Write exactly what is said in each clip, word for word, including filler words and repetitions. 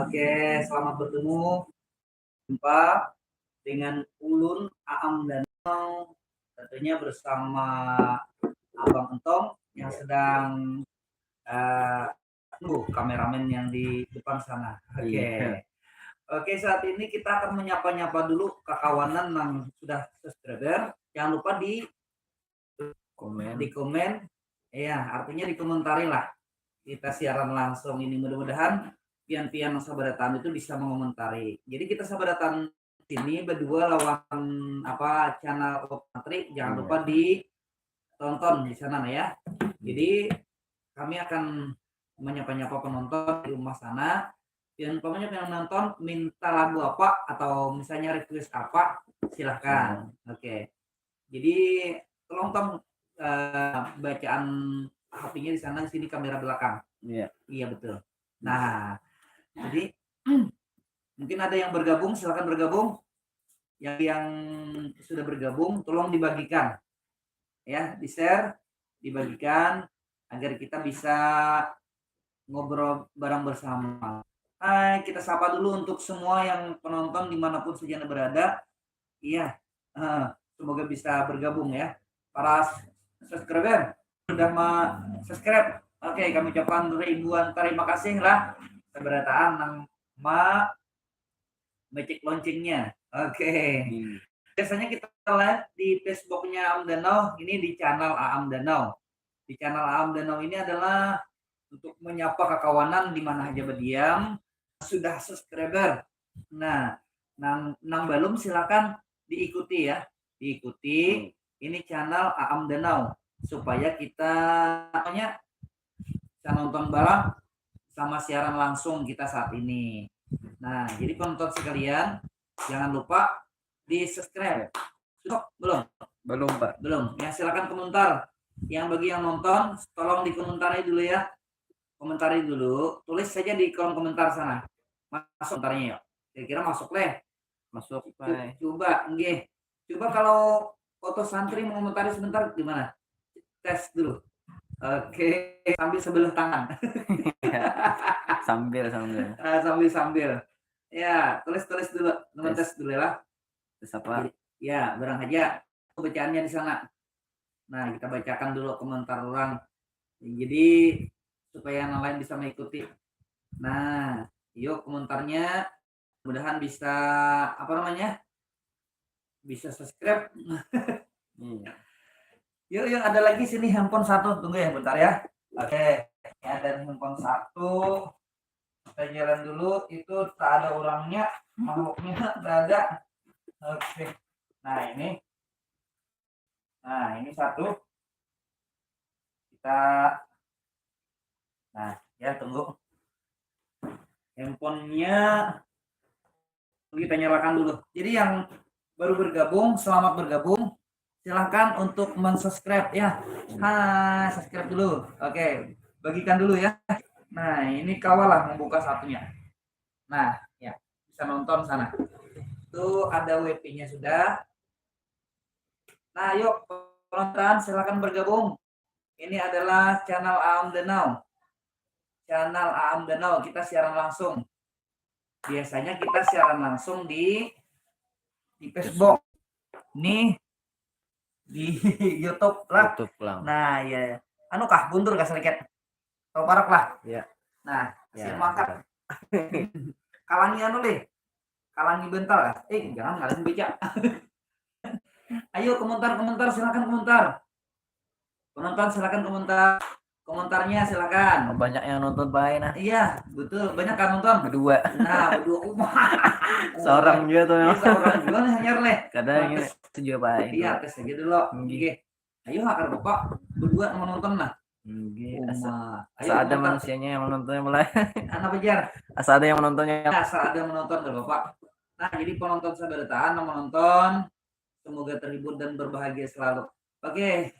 Oke, selamat bertemu jumpa dengan ulun Aam Danau, tentunya bersama Abang Entong yang sedang eh, tunggu kameramen yang di depan sana. Oke. Iya. Oke, saat ini kita akan menyapa-nyapa dulu kakawanan yang sudah subscriber. Jangan lupa di Komen. di komen. Ya, artinya dikomentari lah. Kita siaran langsung ini, mudah-mudahan pian-pian yang sabarataan itu bisa mengomentari. Jadi kita sabarataan sini berdua lawan apa channel Opatri, jangan Iya. lupa ditonton di sana ya. Jadi kami akan menyapa-nyapa penonton di rumah sana. Dan umpamanya yang nonton minta lagu apa atau misalnya request apa, silahkan. Oke. Jadi tolong Tong eh, bacaan H P-nya di sana, di sini kamera belakang. Iya. Iya betul. Nah, jadi mungkin ada yang bergabung, silakan bergabung. Yang yang sudah bergabung tolong dibagikan. Ya, di-share, dibagikan agar kita bisa ngobrol bareng bersama. Hai, kita sapa dulu untuk semua yang penonton dimanapun saja Anda berada. Iya, eh, semoga bisa bergabung ya. Para subscriber sudah ma-subscribe. Oke, kami ucapkan ribuan terima kasih lah. Sabarataan nang ma ngecek loncengnya. Oke. Hmm. Biasanya kita live di Facebooknya Aam Danau, ini di channel Aam Danau. Di channel Aam Danau ini adalah untuk menyapa kakawanan di mana aja berdiam, sudah subscriber. Nah, nang nang belum silakan diikuti ya, diikuti. Hmm. Ini channel Aam Danau supaya kita apanya bisa nonton bareng sama siaran langsung kita saat ini. Nah, jadi penonton sekalian, jangan lupa di-subscribe. Sudah belum? Belum, Pak. Belum. Ya, silakan komentar. Yang bagi yang nonton, tolong dikomentari dulu ya. Komentari dulu, tulis saja di kolom komentar sana. Masuk komentarnya yuk. Kira-kira masuk leh. Masuk, Cu- Pak. Coba, nggih. Coba kalau Oto Santri mau komentari sebentar gimana? Tes dulu. Oke, sambil sebelah tangan. Sambil, sambil. Ah, sambil sambil. Ya, tulis tulis dulu, teman Tes. Tes dulu ya lah. Terus apa? Ya, barang aja bacaannya di sana. Nah, kita bacakan dulu komentar orang. Jadi supaya yang lain bisa mengikuti. Nah, yuk komentarnya mudahan bisa apa namanya? Bisa subscribe. Iya. Yuk, yuk ada lagi sini handphone satu, tunggu ya bentar ya. Oke, ini ada handphone satu. Kita jalan dulu, itu tak ada orangnya, makhluknya tak ada. Oke, nah ini, nah ini satu. Kita, nah ya tunggu. Handphonenya kita nyalakan dulu. Jadi yang baru bergabung, selamat bergabung. Silahkan untuk mensubscribe ya. Hai, subscribe dulu. Oke, bagikan dulu ya. Nah, ini kawalah membuka satunya. Nah, ya bisa nonton sana. Itu ada W P-nya sudah. Nah, yuk penonton silakan bergabung. Ini adalah channel Aam Danau. Channel Aam Danau, kita siaran langsung. Biasanya kita siaran langsung di di Facebook. Nih di YouTube lah. Tutup lang. Nah, ya. Anu kah, buntur kah sedikit? Atau parak lah. Ya. Nah, Ya, siap mangkat. Kalangi anu lih. Kalangi bentar. Eh, jangan ngalahin beca. Ayo komentar-komentar, silakan komentar. Penonton silakan komentar. Komentarnya silakan. Banyak yang nonton bae nah. Iya, betul. Banyak kan nonton? Berdua. Nah, berdua uma. Seorang juga tuh. Iya, seorang juga nih hanyar nih. Kadang ini Tes, setuju bae. iya, tes aja dulu. Nggih. Oke. Ayo akar bapak berdua sama nonton nah. Nggih, Uma. asa, Ayo, asa ada komentar. Manusianya yang menontonnya mulai. Anak pajar. Asa ada yang menontonnya. Asa ada menonton dari bapak. Nah, jadi penonton sabarataan yang menonton, semoga terhibur dan berbahagia selalu. Oke.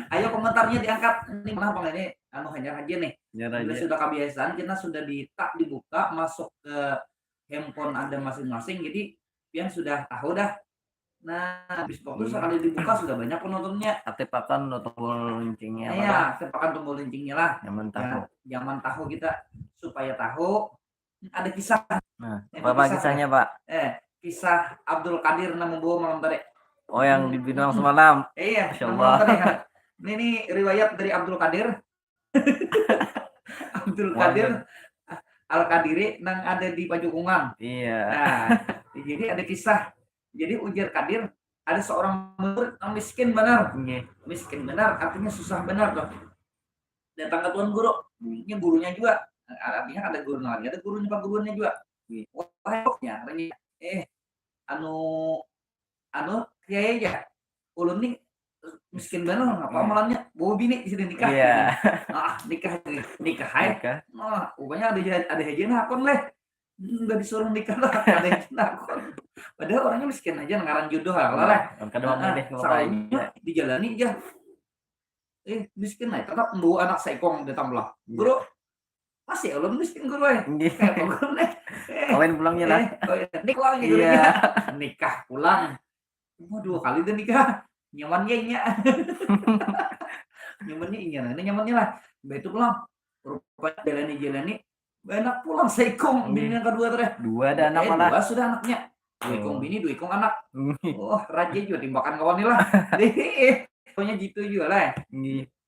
Ayo komentarnya diangkat. Ini mana bang ini? Anu hanyar aja nih. Nyar Bila aja. Sudah kebiasaan kita sudah di tak dibuka masuk ke handphone ada masing-masing. Jadi pian sudah tahu dah. Nah, habis waktu Iya. Sekali dibuka sudah banyak penontonnya. Aktifkan lo tombol loncengnya apa Iya, lah. Aktifkan tombol loncengnya lah. Nyaman Ya, tahu. Jangan tahu kita supaya tahu. Ada kisah. Nah, apa kisahnya, Pak? Eh, kisah Abdul Qadir nang membawa malam tadi. Oh, yang di Binong semalam. Iya, Masya Allah. Tadi, kan. Ini, ini riwayat dari Abdul Qadir. Abdul Qadir Al Qadiri nang ada di Pajukungan. Iya. Nah, jadi ada kisah. Jadi ujar Kadir, ada seorang murid yang miskin benar. Miskin benar, artinya susah benar tuh. Datang ke tuan guru, ini gurunya juga. Artinya ada guru, ada gurunya, pak gurunya juga. Wah, ya, eh, anu, anu, kiai aja. Ulun nih miskin benar, apa malamnya? Bawa bini sini nikah. Iya. Ah, nikah, nikah, hai. Nah, rupanya ada, ada aja nah akun leh. Udah disuruh nikah lah, ada yang nakon. Padahal orangnya miskin aja, ngaran jodoh lah lah. Kada memilih, soalnya dijalani aja. Eh, miskin lah, tetap membawa anak saikong datang lah. Guru, masih ulun miskin guru eh. Kayak guru nih. Kawin pulangnya lah. Nikah pulang ya gurunya. Nikah pulang. Wah, dua kali dah nikah. Nyamannya inya. Nyamannya inya, nah, nyamannya lah. Bah itu pulang. Rupanya jalani-jalani, anak pulang saikong bini yang kedua teh. Dua ada anak malah. Dua sudah anaknya. Dua ikong bini, dua ikong anak. Oh, raja juga timbakan kawan ni lah. Pokoknya gitu juga lah.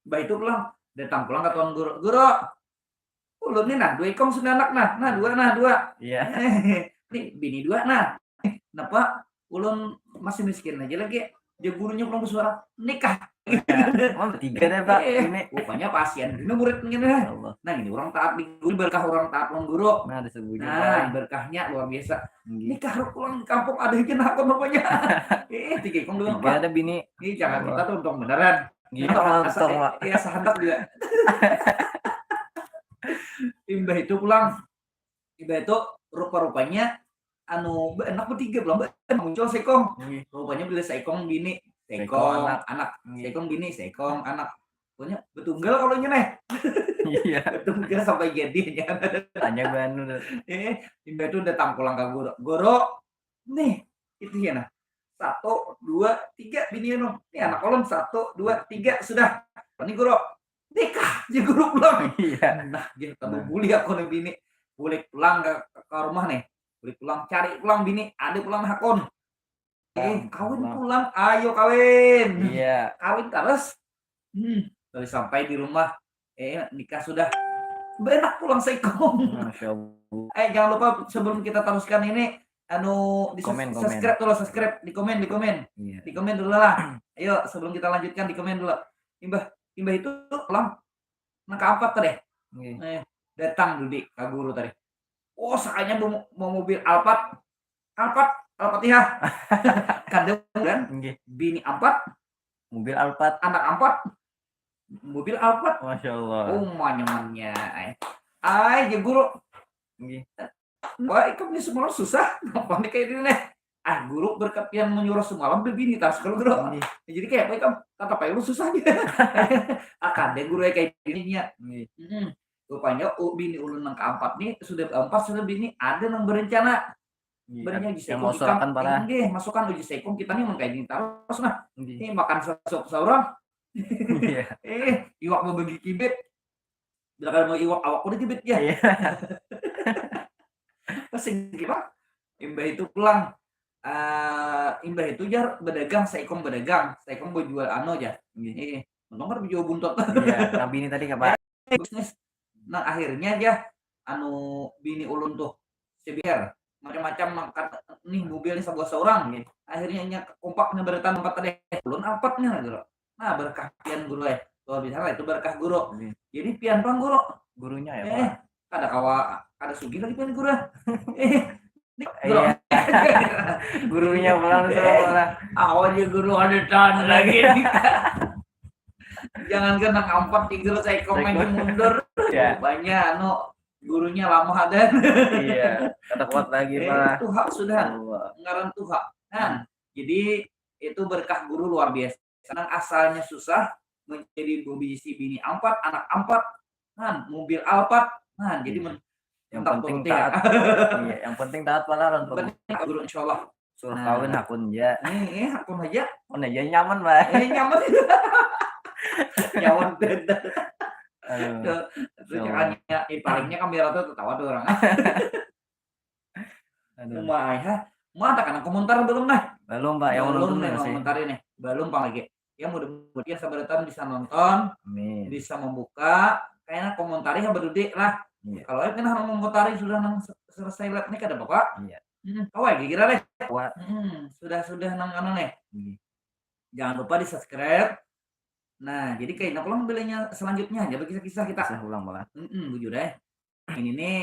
Bah itu pulang, datang pulang ke tuan guru. Guru, ulun ni nah, dua ikong sudah anak nah. Nah, dua nah, dua. Iya. Ni bini dua nah. Napa ulun masih miskin aja lagi. Dia gurunya pulang bersuara, nikah. Oh, tiga deh, Pak. Ini. Rupanya pasien ini murid ini. Nah, ini orang taat di guru, berkah orang taat orang guru. Nah, ada sebuah Nah, berkahnya luar biasa. Nikah pulang di kampung ada aja nakon rupanya. Eh, tiga ikong dua. Tiga ada bini. Ini jangan kita tuh untung beneran. Iya, untung, Pak. Iya, sahandak juga. Imbah itu pulang. Imbah itu rupa-rupanya anu anak bertiga pulang, muncul saikong. Rupanya bila saikong bini, saikong anak, saikong bini, saikong anak. Pokoknya betunggal kalau ini nih. Iya. Betunggal sampai jadinya. Tanya banu. Eh, imbah itu datang pulang ke guru. Guru, nih, itu ya nah. Satu, dua, tiga bini anu. Ini anak ulun, satu, dua, tiga, sudah. Ini guru, nikah di guru pulang. Iya. Nah, dia tambah bulih aku nih bini. Bulik pulang ke, ke rumah nih. Bulik pulang, cari pulang bini, ada pulang hakun. Eh, kawin pulang, ayo kawin. Iya. Kawin terus. Hmm, dari sampai di rumah, eh, nikah sudah. Benak pulang saikong. Masya Allah. Eh, jangan lupa sebelum kita teruskan ini, anu, di subscribe dulu, subscribe, di komen, di komen. Iya. Di komen dulu lah. Ayo, sebelum kita lanjutkan, di komen dulu. Imbah, imbah itu pulang nang keempat tadi. Iya. Eh, datang dulu di ke guru tadi. Oh, sakanya mau, mau mobil Alphard. Alphard, Alphard ya. Kada kan? Nggih. Bini empat, Mobil Alphard. Anak empat, mobil Alphard. Masya Allah. Oh, nyamannya. Ai, ai, ya guru. Nggih. Wah, ikam ni semalam susah. Apa nih kayak gini nih? Ah, guru berkat yang menyuruh semalam bebini tas kalau guru. Nggih. Jadi kayak apa ikam? Kata apa lu susah dia. Akan deh guru kayak gini ya. Nggih. Mm-mm. Rupanya, oh, bini ulun nang keempat nih, sudah keempat, sudah bini, ada nang berencana. Nggih. Berencana Yang mau sorakan para. Nggih, masukkan uji saikong kita nih mengkaji terus nah. Nggih. Ini makan sop sauran. Iya. Eh, iwak mau bagi kibit. Bila kada mau iwak, awak udah kibit ya. Iya. Terus yang gimana? Imbah itu pulang. Eh, imbah itu jar berdagang, saikong berdagang, saikong berjual anu aja. Nggih. Eh, untung kan berjual buntot. Iya, nah bini tadi apa? Bisnis. Nah, akhirnya aja anu bini ulun tuh C B R macam-macam makan nih mobil nih sebuah seorang gitu. Akhirnya nya kompak nih berita tempat tadi ulun empat nih gitu. Nah, berkah pian guru eh. Luar biasa lah itu berkah guru. Nggih. Jadi pian pang guru. Gurunya ya, Eh, Pak. Kada kawa, kada sugih lagi pian guru. Eh, ini guru. Iya. Gurunya pulang sekolah. Awalnya guru ada tahan lagi. Jangan kena empat tiga saya komen Saikong. Mundur. Ya. Banyak anu gurunya lama ada. Iya, kada kuat lagi Eh, malah. Tuha sudah. Allah. Ngaran Tuha. Nah, jadi itu berkah guru luar biasa. Senang asalnya susah menjadi bisi bini empat, anak empat, nah, mobil Alphard, nah, jadi men- Yang mentak penting turuti ya. Taat. Iya, yang penting taat pala lawan peguru. Benar, guru, insya Allah. Suruh Nah. Kawin hakun ya. Eh, eh, hakun aja. Mana aja nyaman lah. Eh, nyaman. Nyaman beda. Aduh. Tuh, tuh, Nyaman. Jangan ya, eh, palingnya kamera tuh tertawa tuh orang. Umai ha. Mau ada kana komentar belum nah? Belum, Pak. Yang belum nonton nih masih. Komentar ini. Belum pang lagi. Ya mudah-mudahan sabar datang bisa nonton, Amin. Bisa membuka. Kayaknya komentari ha berdudik lah. Iya. Kalau yang kena komentari sudah nang se- selesai live ini kada apa-apa. Iya. Hmm, kawai kira deh. Kuat. Hmm, sudah sudah nang anu nih. Iya. Jangan lupa di subscribe. Nah, jadi kayak pulang bilanya selanjutnya aja bagi kisah kita. Kisah ulang malah. Mm-mm, bujur deh. Ini nih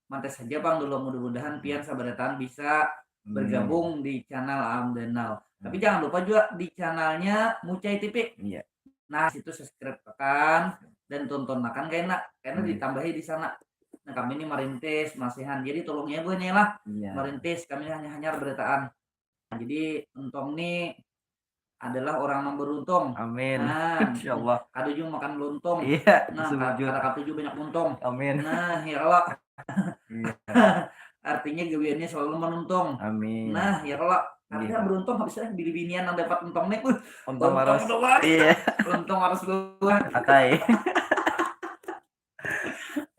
mantes saja pang dulu, mudah-mudahan pian sabar datang bisa bergabung di channel Alam Danau. Tapi Hmm. Jangan lupa juga di channelnya Mucai T V. Iya. Nah, situ subscribe tekan dan tonton makan kayak enak karena Hmm. Ditambahi di sana. Nah, kami ini merintis masihan. Jadi tolongnya gue nih lah Iya. Merintis, kami hanya hanya beritaan. Nah, jadi Entong nih adalah orang yang beruntung. Amin. Nah, Insya Allah. Katuju makan lontong. Iya. Nah, Setuju. Kata katuju banyak untung. Amin. Nah, ya Allah. Iya. Artinya gawiannya selalu menuntung. Amin. Nah, ya Allah. Tapi Iya. Yang beruntung habisnya bini-binian yang dapat untung nih. Uh, Untung harus. Doang. Iya. Untung harus buat. Pakai.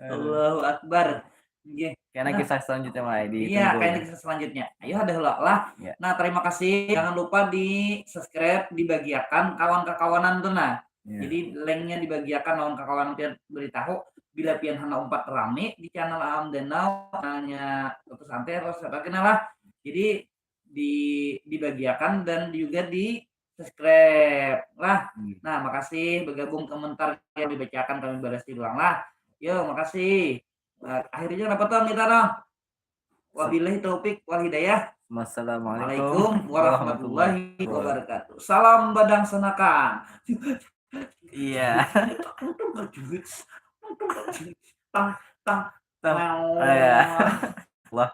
Allahu Akbar. Nggih. Karena Nah. Kisah selanjutnya Mai di Iya, kayak kisah selanjutnya. Ayo ada lah. Ya. Nah, terima kasih. Jangan lupa di subscribe, dibagiakan kawan kekawanan tuh nah. Ya. Jadi linknya dibagiakan lawan kekawanan pian beritahu bila pian hendak umpat rame di channel Alam Danau, channelnya Tutus Ante atau siapa kenal lah. Jadi di dibagiakan dan juga di subscribe lah. Hmm. Nah, makasih bergabung komentar yang dibacakan kami balas ulang lah. Yo, makasih. Nah, akhirnya dapat dong kita dong. Wabillahi taufik wal hidayah. Wassalamualaikum Waalaikumsalam warahmatullahi wabarakatuh. Salam badang senakan. Iya. Untung gak duit. Untung gak duit. Tang tang. Tang. Mau. Oh, ya. Wah.